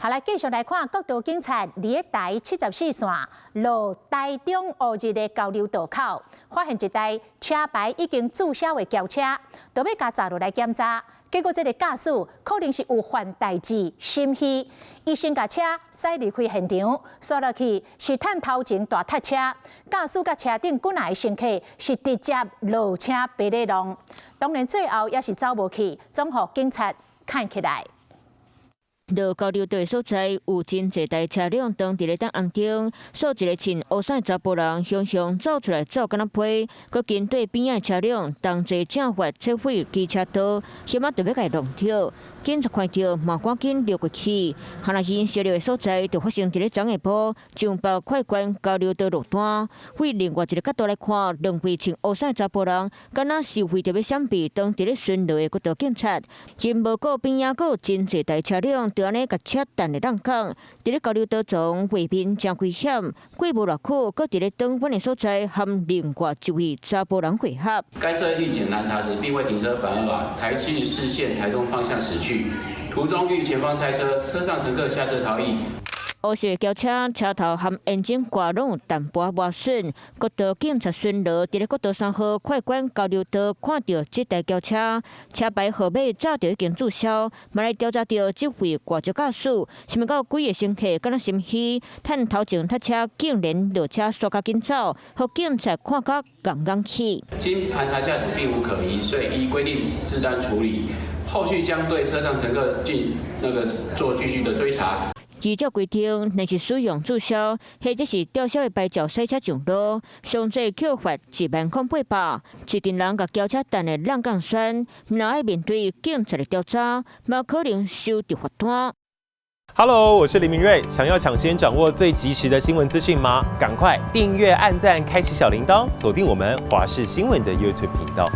好，來繼續來看國道警察佇咧台74線落台中烏日的交流道口，發現一台車牌已經註銷的轎車，都欲共閘落來檢查。結果這个駕駛可能是有犯代誌，心虛，伊先共車駛離開現場，煞落去是趁頭前大塞車，駕駛佮車頂幾若个乘客是直接落車爬咧浪，當然最後也是走無去，總予警察牽起來。落交流道的所在有真濟台車輛當佇咧等紅燈，煞一个穿烏衫的查埔人雄雄走出來走敢若飛，閣跟對邊仔的車輛同齊正法切毀機車道，險仔就欲共伊弄著。警察看著嘛趕緊溜過去，予若是小的所在就發生佇咧昨下晡上北快關交流道路段。對另外一个角度來看，兩位穿烏衫的查埔人，敢若是為著欲閃避當佇咧巡邏的國道警察，𪜶無顧邊仔閣有真濟台車輛，就按呢共車擲的挵工，佇咧交流道中畫面誠危險。過無偌久，閣佇咧轉彎的所在和另外一位查埔人會合。該車遇檢攔查時，並未停車，反而往台74線台中方向駛去。途中遇前方塞車，車上乘客下車逃逸。烏色轎車車頭和引擎蓋攏有淡薄仔磨損。國道警察巡邏，佇咧國道3號快關交流道看著這台轎車，車牌號碼早就已經註銷，嘛來調查著這位掛照駕駛，想袂到幾个乘客敢若心虛，趁頭前塞車竟然落車煞較緊走，予警察看甲戇戇去。經盤查駕駛並無可疑，所以依規定治單處理。後續將對車上乘客進那個做繼續的追查。依照規定，若是使用註銷或者是吊銷的牌照駛車上路，上濟扣罰10,800。一陣人共轎車擲的挵工酸，毋但愛面對警察的調查，嘛可能收著罰單。 Hello，我是林明瑞，想要搶先掌握最及時的新聞資訊嗎？趕快訂閱、按讚、開啟小鈴鐺，鎖定我們華視新聞的 YouTube 頻道。